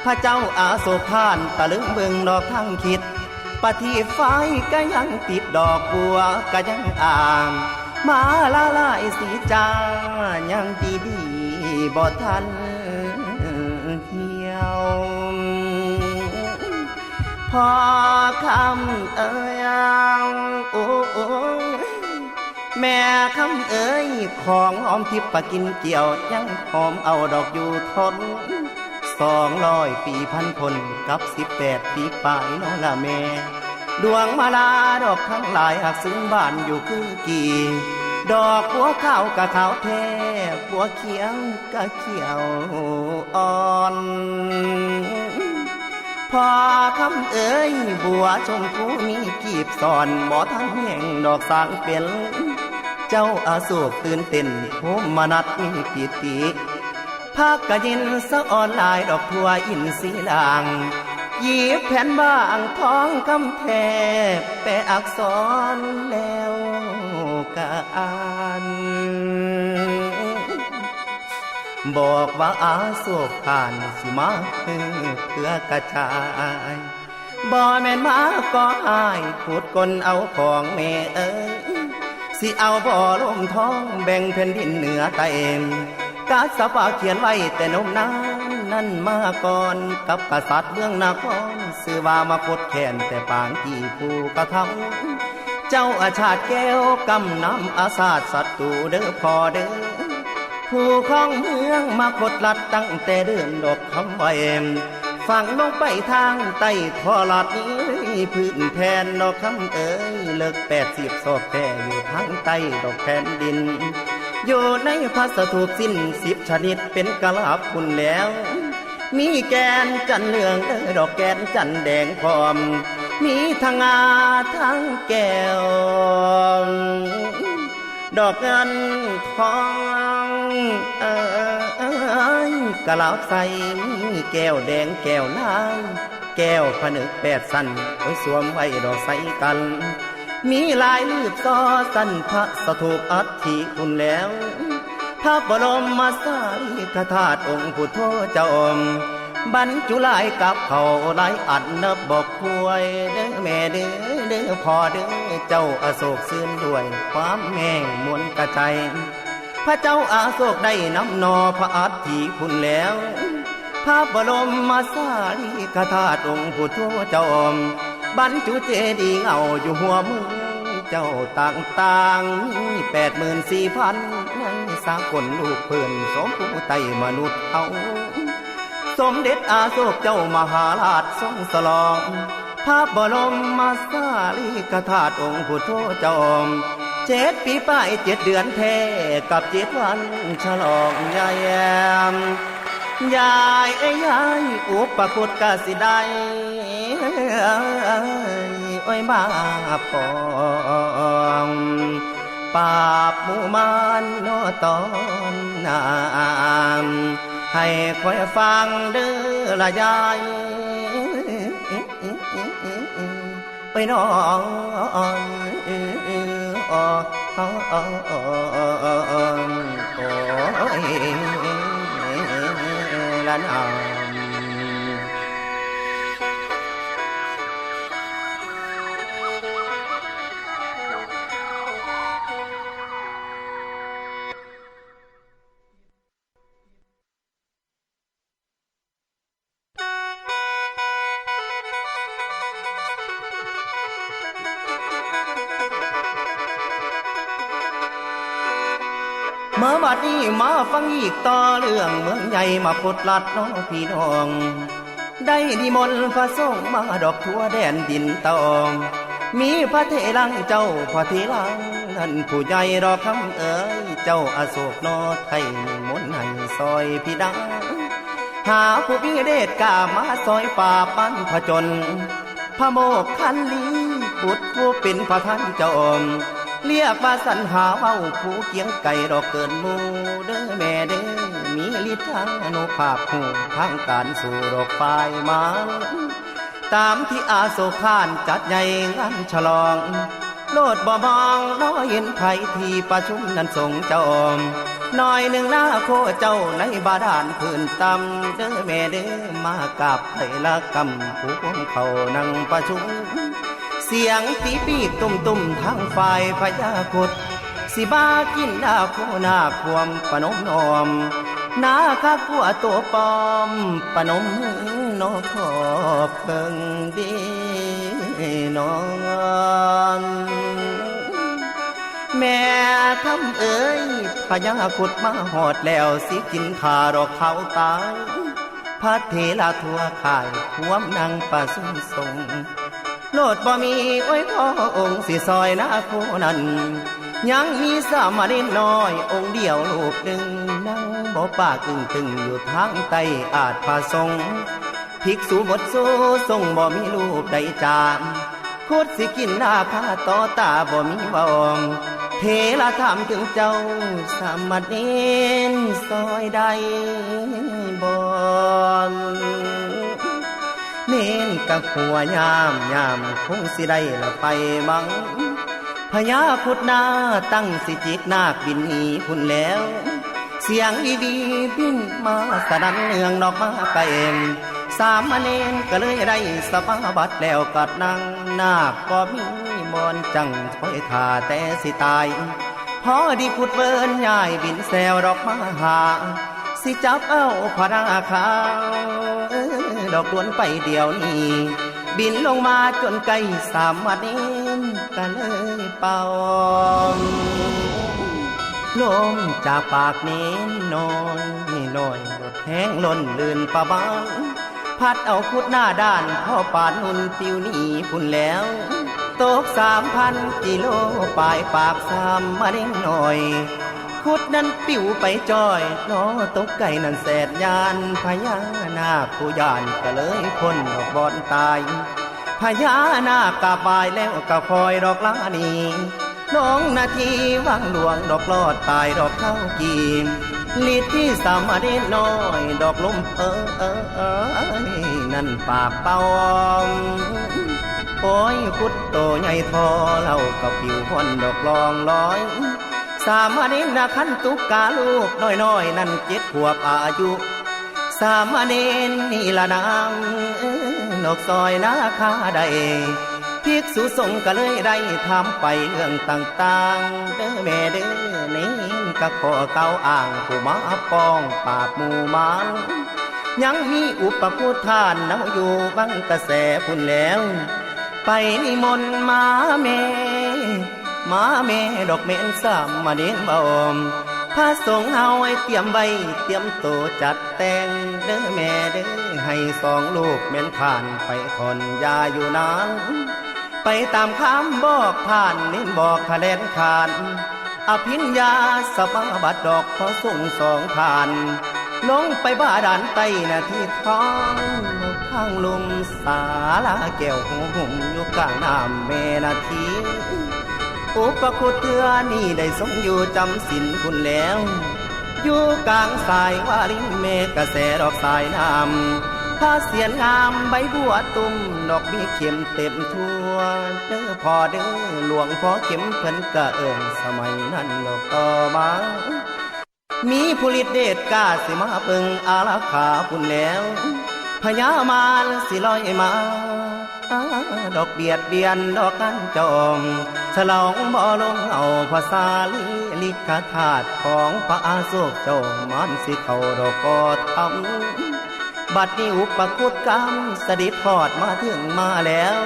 พระเจ้าอาโศกท่านตะลึงเบิ่งดอกทั้งคิด ประทีปไฟก็ยังติดดอกบัวก็ยังอ่าง มาละลายสีจายังดีดีบ่ทันเหี่ยว พอคำเอ้ย โอ้ย แม่คำเอ้ย ของหอมทิพย์ปะกินเกี่ยว ยังหอมเอาดอกอยู่ทน สองร้อยปีพันพลกับสิบแปดปีปลายน้อละแม่ ดวงมาลาดอกทั้งหลายหากซึ่งบ้านอยู่คือกี่ ดอกบัวขาวกะขาวแท้ บัวเขียวกะเขียวอ่อน พ่อคำเอ๋ย บัวชมพูมีกีบซ่อน บ่ทันแห้งดอกสางเป็น เจ้าอโศกตื่นเต้น โทมนัสมีปิติ พักกะยินสะออนหลายดอกทั่วอินทรีลาง หยิบแผ่นบางทองคำแทบแปลอักษรแล้วกะอ่าน บอกว่าอาโศกผ่านสิมาเพื่อกระจาย บ่แม่นมาก่ออ้ายขุดก้นเอาของแม่เอ้ย สิเอาบ่อลมทองแบ่งแผ่นดินเหนือใต้ กาสปะเขียนไว้แต่นมนานนั้นมาก่อน กับกษัตริย์เมืองนคร ชื่อว่ามคธแค้นแต่ปางที่ผู้กระทำ เจ้าอาชาติแก้วกำนำอาชาติศัตรูเด้อพ่อเด้อ ผู้ครองเมืองมคธรัฐตั้งแต่เดินดอกคำไว้ ฝั่งลงไปทางใต้ทอรัฐนี้พื้นแผ่นดอกคำเอ๋ย เลิกแปดสิบศอกแต่อยู่ทางใต้ดอกแผ่นดิน อยู่ในพระสถูปสิ้นสิบชนิดเป็นกะลาบคุณแล้ว มีแก่นจันเหลืองเด้อดอกแก่นจันแดงพร้อม มีทั้งงาทั้งแก้ว ดอกเงินทอง เอ้ยกะลาบใส มีแก้วแดงแก้วลาย แก้วผนึกแปดสัน โอ้ยสวมไว้ดอกใสกัน มีลายลืบซอสันพระสถูปอัฐิคุณแล้ว พระบรมสารีริกธาตุองค์พุทโธเจ้า บรรจุลายกับเขาลายอันนับบอกพวย เด้อแม่เด้อ เด้อพ่อเด้อ เจ้าอโศกซื่นด้วยความแม่งมนกระใจ พระเจ้าอาโศกได้นำนอพระอัฐิคุณแล้ว พระบรมสารีริกธาตุองค์พุทโธเจ้า บรรจุเจดีย์เงาอยู่หัวเมืองเจ้าต่างๆ มีแปดหมื่นสี่พันในสากลลูกเพื่อนสมผู้ไตมนุษย์เอา สมเด็จอาโศกเจ้ามหาราชทรงสลอง พระบรมสารีริกธาตุองค์พุทโธเจ้า เจ็ดปีปลายเจ็ดเดือนแท้กับเจ็ดวันฉลองยายแอม ยายเอ้ยยายอุปคุตกสิได้ โอ้ยมาปอง ปราบหมู่มารนอตอนนาน ให้คอยฟังเด้อละยาย ไปน้อง โอ้ยละนาม มาบัดนี้มาฟังอีกต่อเรื่องเมืองใหญ่มาพดลัดน้องพี่น้อง ได้นิมนต์พระสงฆ์มาดอกทั่วแดนดินตะออง มีพระเถรังเจ้าพระเถรังนั่นผู้ใหญ่ดอกคำเอ๋ย เจ้าอโศกนอไทยนิมนต์ให้ซอยพี่ดัง หาผู้มีเดชกล้ามาซอยปราบมันผจญ พระโมคคัลลีบุตรผู้เป็นประธานเจ้าอม เรียกว่าสันหาเว้าผู้เคียงไกลดอกเกินหมู่ เด้อแม่เด้อ มีฤทธานุภาพหูทางการสู่ดอกฝ่ายมา ตามที่อาโศกท่านจัดใหญ่งานฉลอง โลดบ่มองน้อยเห็นไผที่ประชุมนั้นทรงเจ้าอม น้อยหนึ่งหน้าโคเจ้าในบาดาลพื้นต่ำ เด้อแม่เด้อ มากราบไผละกำผู้พวงเขานั่งประชุม เสียงตีปีกตุ้มๆ ทางฝ่ายพญาครุฑ สิมากินนาโคนาความประนมน้อม นาคากัวตัวปลอม ประนมนอขอบเพิ่งดีนอน แม่คำเอ๋ย พญาครุฑมาฮอดแล้ว สิกินข้าดอกเขาตาย พระเถระทั่วค่าย พวมนางประชุมสงฆ์ โลดบ่มีโอ้ยพ่อองค์สิซอยนาผู้นั้น ยังมีสามเณรน้อยองค์เดียวรูปหนึ่ง นั่งบ่ปากอึ้งตึงอยู่ทางใต้อาจพระสงฆ์ ภิกษุบวชสู่สงฆ์บ่มีรูปใดจาม ครุฑสิกินนาคาต่อตาบ่มีเว้า เถระถามถึงเจ้าสามเณรซอยได้บ่ เน้นกะขัวยามยามคงสิได้ละไปบัง พญาครุฑนาตั้งสิจิกนาคบินหนีพุ้นแล้ว เสียงอีวีบินมาสนั่นเนืองนอกมาไกล สามเณรก็เลยได้สมาบัติแล้วกัดนั่ง นาคก็มีบอนจังคอยท่าแต่สิตาย พอดีครุฑเวินย้ายบินแซวดอกมาหา สิจับเอาพระนาคา ดอกดวนไปเดี๋ยวนี้ บินลงมาจนใกล้สามเณรก็เลยเป่า ลมจากปากเณรน้อยน้อยหลดแห้งล้นลื่นประบาง พัดเอาครุฑหน้าด้านพ่อปานนุ่นปิวหนีพุ้นแล้ว ตกสามพันกิโลปลายปากสามเณรน้อย พุทธนั้นปิวไปจ้อย นอตกไก่นั้นแสดยาน พญานาคผู้ย่านก็เลยพ้นดอกบอนตาย พญานาคกราบไหว้แล้วก็คอยดอกลาหนี น้องนาทีวังหลวงดอกรอดตายดอกเข้ากี ฤทธิ์ที่สามเณรน้อยดอกลมเออเออเออ นั่นปากเป่า โอ้ยพุทธโตใหญ่ทอ เราก็ปิวพ้นดอกลองลอย สามเณรนะขันตุกาลูกน้อยๆ นั่นเจ็ดขวบอายุ สามเณรนี่ละนาง นกซอยนาคาได้ ภิกษุสงฆ์ก็เลยได้ถามไปเรื่องต่างๆ เด้อแม่เด้อ เณรก็ขอเก่าอ้างผู้มาป้องปราบหมู่มาร ยังมีอุปคุตท่านเนาอยู่วังกระแสพุ้นแล้ว ไปนิมนต์มาแม่ มาแม่ดอกแม่นสามเณรบ่ พระสงฆ์เฮาให้เตรียมไว้เตรียมโตจัดแต่ง เด้อแม่เด้อ ให้สองลูกแม่นท่านไปถอนหญ้าอยู่นั้น ไปตามคำบอกท่านเณรบอกขะแลนขาน อภิญญาสมาบัติดอกพอส่งสองท่าน ลงไปบาดาลใต้นาทีทอง ทางลุ่มสาลาแก้วหงหุ่มอยู่กลางน้ำแม่นาที อุปคุตเทื่อนี้ได้ทรงอยู่จำศีลพุ้นแล้ว อยู่กลางสายวารินแม่กระแสดอกสายน้ำ ผ้าเสียนงามใบบัวตุ่ม ดอกมีเข็มเต็มทั่ว เด้อพ่อเด้อ หลวงพ่อเข็มเพิ่นกะเอิ้นสมัยนั้นดอกต่อมา มีผู้ฤทธิ์เดชกล้าสิมาเบิ่งอารักขาพุ้นแล้ว พญามารสิลอยมา ดอกเบียดเบียนดอกกันจอม ฉลองบ่ลงเอาพระสารีริกธาตุของพระอาโศกเจ้ามารสิเข้าดอกก่อธรรม บัดนี้อุปคุตกำเสด็จฮอดมาถึงมาแล้ว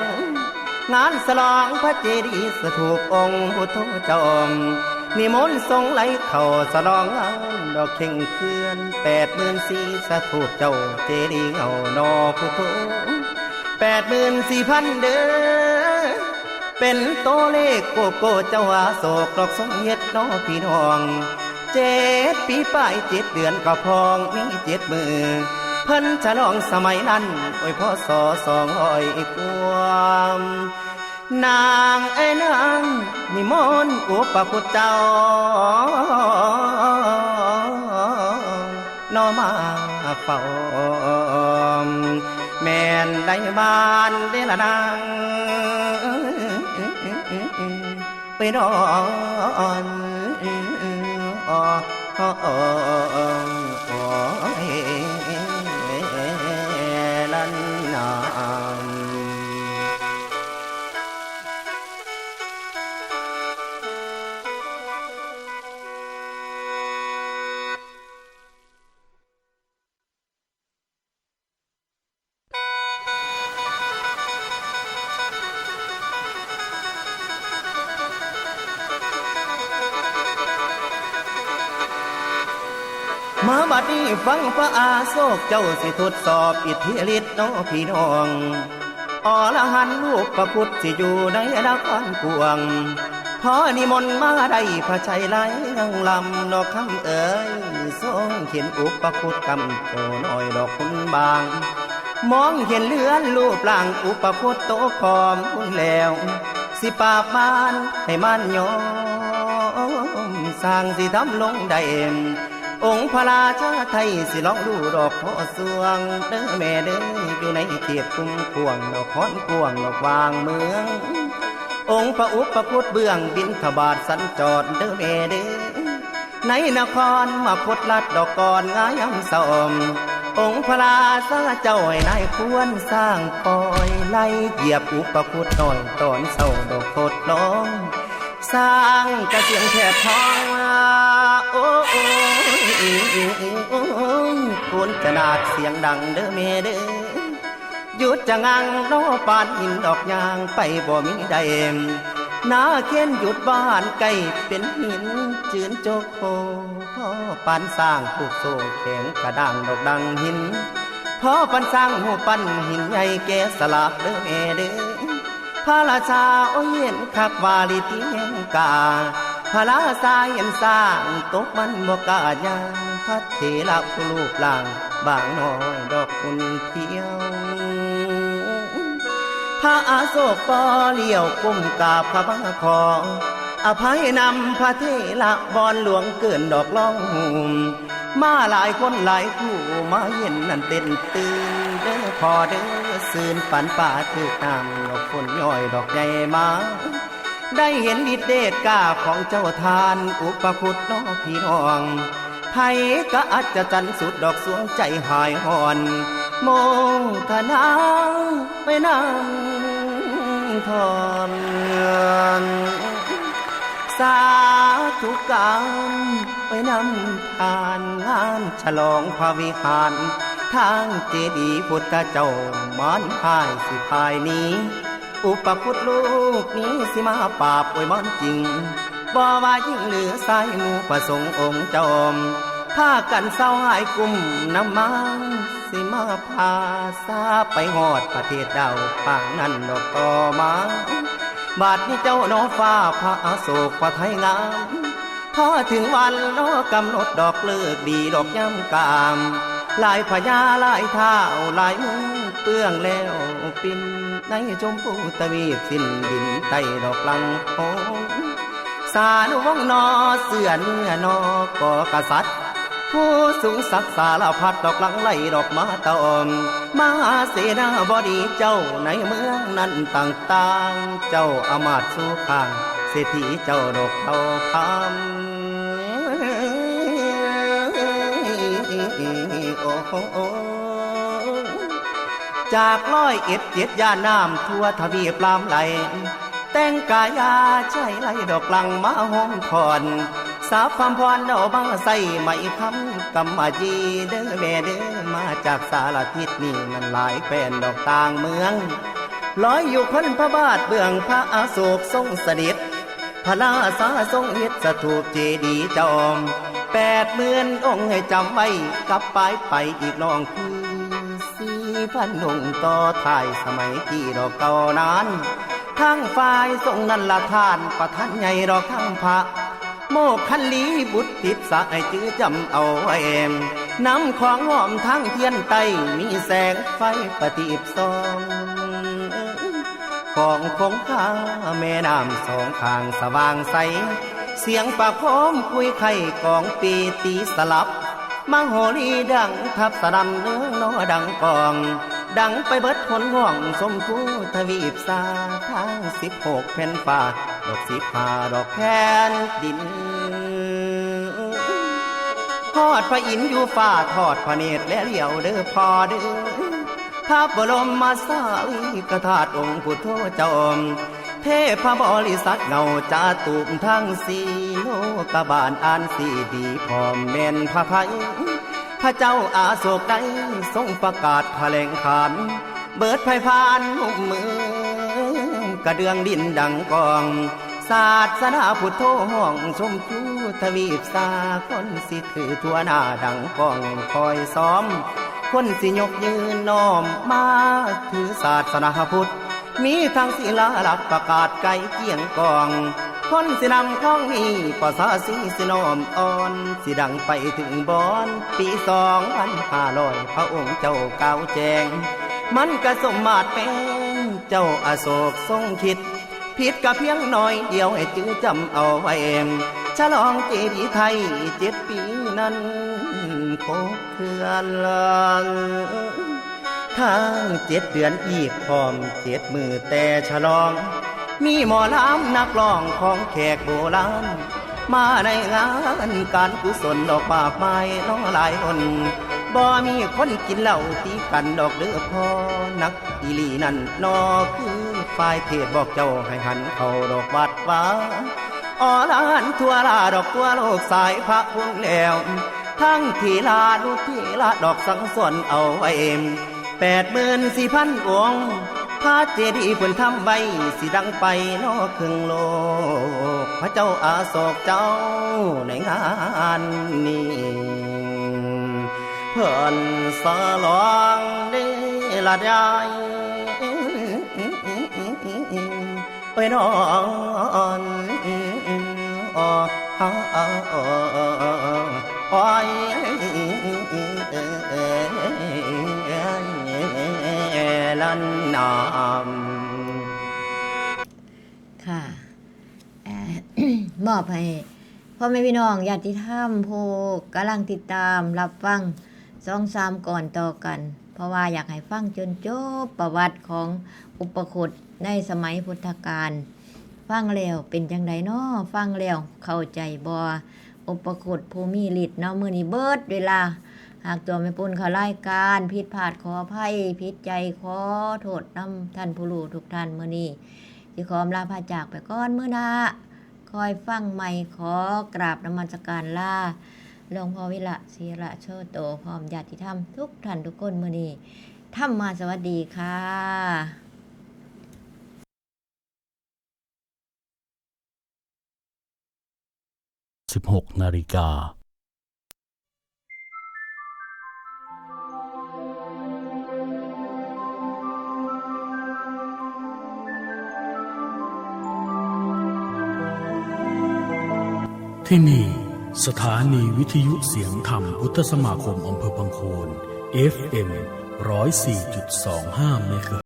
งานฉลองพระเจดีย์สถูปองค์พุทธเจ้า นิมนต์สงฆ์ไหลเข้าฉลองงานดอกเข่งเคลื่อน แปดหมื่นสี่สถูปเจ้าเจดีย์เงาหนอพุทโธ แปดหมื่นสี่พันเด้อ เป็นโตเลขโกโก้เจ้าอาโศกดอกสมเฮ็ดน้อพี่น้อง เจ็ดปีปลายเจ็ดเดือนก็พองมีเจ็ดมื้อ เพิ่นฉลองสมัยนั้น โอ้ย พ.ศ. สองร้อยกว่า นางเอ้ยนาง นิมนต์อุปคุตเจ้า น้อมมาเฝ้า แม่นได้บ้านเด้อละนาง ไปนอน โอ้ย ลันนาม มาบัดนี้ฟังพระอาโศกเจ้าสิทดสอบอิทธิฤทธิ์เนาะพี่น้อง อรหันต์รูปประพุทธสิอยู่ในนครกวาง พอนิมนต์มาได้พระชัยไหลยังลำดอกคำเอ๋ย ทรงเห็นอุปคุตกำโตน้อยดอกคุณบาง มองเห็นเลือนรูปร่างอุปคุตโตผอมคุณแล้ว สิปราบมารให้มารยอม สร้างสิทำลงได้ องค์พระราชาไทยสิลองดูดอกพอสวง เด้อแม่เด้อ อยู่ในเขตคุ้มกวางดอกฮ้อนกวางดอกวางเมือง องค์พระอุปคุตเบื้องบิณฑบาตสัญจรเด้อแม่เด้อ ในนครมคธรัฐดอกก่อนงายามเศร้า องค์พระราชาเจ้าให้นายควรสร้างคอยไล่เหยียบอุปคุตน้อยตอนเศร้าดอกโคตรน้อง สร้างกระเสียงแผดท้องว่า โอ้ย โอ้ย โอ้ย โอ้ย โคนจะนาดเสียงดังเด้อแม่เด้อ หยุดจะงังโนปานหินดอกยางไปบ่มีได้ นาเคียนหยุดบ้านใกล้เป็นหินจืนโจโค พ่อปานสร้างผูกโซ่แข็งกระด้างดอกดังหิน พ่อปานสร้างหูปั้นหินใหญ่แกะสลักเด้อแม่เด้อ พระราชาโอ้ยเห็นคักว่าลิเตียงกา พระราชาเห็นช้างตกมันบ่กล้าย่าง พระเถระผู้รูปร่างบางน้อยดอกคุณเที่ยว พระอโศกปอเหลียวก้มกราบขมาขอ อภัยนำพระเถระบอนหลวงเกินดอกร้อง มาหลายคนหลายคู่มาเห็นนั่นเต้นตื่น เด้อพอเด้อซื่นปันป่าถืกน้ำดอกฝนย้อยดอกใหญ่มา ได้เห็นฤทธิ์เดชกล้าของเจ้าทานอุปคุตน้อพี่น้อง ไผกะอัศจรรย์สุดดอกสวงใจหายห่อน โมทนาไปนำทอน สาธุการไปนำทานงานฉลองพระวิหาร ทางเจดีย์พุทธเจ้ามันหายสิพายนี้ อุปคุตลูกนี้สิมาปราบอวยมอนจริง บ่ว่าหญิงหรือชายหมู่ประสงค์องค์เจ้า พากันเศร้าหายกุ้มน้ำมัน สิมาพาซาไปฮอดประเทศดาวปางนั้นดอกต่อมา บาดนี้เจ้าน้องฟ้าพระอโศกพระไทยงาม พอถึงวันรอกำหนดดอกเลิกดีดอกย่ำกาม หลายพญาหลายท้าวหลายเมืองเปื้องแล้วปิน ในชมพูทวีปสิ้นดินใต้ดอกลังโพ สานุวงศ์นอเสื้อเนื้อนอกอกษัตริย์ ผู้สูงศักดิ์สารพัดดอกลังไหลดอกมาตอม มหาเสนาบดีเจ้าในเมืองนั้นต่างๆ เจ้าอำมาตย์สู่ข้าง เศรษฐีเจ้าดอกเท่าคำ โอ้โห จากร้อยเอ็ดเจ็ดย่านน้ำทั่วทวีปลามไหล แต่งกายาใช้ไหลดอกลังมาโฮมทอน สาพามพรเอามาใส่ไหมคำกำมายีเด้อแม่เด้อ มาจากสารทิศนี่มันหลายแคว้นดอกต่างเมือง ลอยอยู่คนพระบาทเบื้องพระอโศกทรงเสด็จ พระราชาทรงเฮ็ดสถูปเจดีย์จอม แปดหมื่นองค์ให้จำไว้ กลับไปไปอีกน้องคือ สี่พันองค์ต่อท้ายสมัยที่ดอกเก่านั้น ทั้งฝ่ายทรงนั้นละท่านประธานใหญ่ดอกทั้งพระ โมคคัลลีบุตรติดสะให้จื้อจำเอาไว้ นำของหอมทั้งเทียนไต้มีแสงไฟประทีปส่อง ของคงคาแม่น้ำสองข้างสว่างใส เสียงประโคมคุยไข่กองปีตีสลับ มโหรีดังทับสนั่นเนืองนอดังกอง ดังไปเบิดหนห้องชมพูทวีปสา ทั้งสิบหกแผ่นฟ้า ดอกสิบห้าดอกแผ่นดิน ทอดพระอินทร์อยู่ฟ้าทอดพระเนตรและเหลียวเด้อพ่อเด้อ พระบรมสารีริกธาตุองค์พุทโธเจ้า เทพบริษัทเงาจาตุมทั้งสี่โลกบาลอันสี่ดีพร้อมแม่นพระไทย พระเจ้าอาโศกได้ทรงประกาศแถลงขาน เบิดไพร่พานลุ่มเมืองกระเดื่องดินดังกอง ศาสนาพุทโธห้องชมพูทวีปสากลสิถือทั่วหน้าดังกองคอยซ้อม คนสิยกยืนน้อมมาถือศาสนาพุทธ มีทั้งศิลาลักษณ์ประกาศไกลเกลี้ยงกอง คนสินำของนี้ประสาสีสิน้อมอ่อน สิดังไปถึงบอน ปีสองพันห้าร้อยพระองค์เจ้ากล่าวแจ้ง มันกะสมมาตรแปลง เจ้าอโศกทรงคิด ผิดกะเพียงน้อยเดียวให้จื้อจำเอาไว้ ฉลองเจดีย์ไทยเจ็ดปีนั้นครบเคลื่อน ทั้งเจ็ดเดือนอีกพร้อมเจ็ดมื้อแต่ฉลอง มีหมอลำนักร้องของแขกโบราณ มาในงานการกุศลดอกมากมายน้อหลายคน บ่มีคนกินเหล้าตีกันดอกเด้อพ่อ นักอีหลีนั่นนอคือฝ่ายเทศน์บอกเจ้าให้หันเข้าดอกวัดวา อรหันต์ทั่วลาดอกทั่วโลกสายพระคุณแล้ว ทั้งเถรานุเถระดอกสั่งสอนเอาไว้ แปดหมื่นสี่พันองค์ พระเจดีย์เพิ่นทำไว้สิดังไปนอกครึ่งโลก พระเจ้าอาโศกเจ้าในงานนี้ เพิ่นสลองเดละยาย ไปนอน โอ้ยละนาม ค่ะ เอ่อ มอบให้พ่อแม่พี่น้องญาติธรรมผู้กำลังติดตามรับฟังสองสามก่อนต่อกัน เพราะว่าอยากให้ฟังจนจบประวัติของอุปคตในสมัยพุทธกาล ฟังแล้วเป็นจั่งใดน้อ ฟังแล้วเข้าใจบ่ อุปคตผู้มีฤทธิ์เนาะ มื้อนี้เบิดเวลา หากตัวแม่ปุ้นเข้ารายการผิดพลาดขออภัย ผิดใจขอโทษนำท่านผู้รู้ทุกท่าน มื้อนี้สิขออำลาพาจากไปก่อน มื้อหน้าคอยฟังใหม่ ขอกราบนมัสการลา หลวงพ่อวิระ ศิระโชโต พร้อมญาติธรรมทุกท่านทุกคน มื้อนี้ธรรมาสวัสดีค่ะ สิบหกนาฬิกา ที่นี่ สถานีวิทยุเสียงธรรมพุทธสมาคมอำเภอพังโคน เอฟเอ็ม ร้อยสี่จุดสองห้า เมกะเฮิรตซ์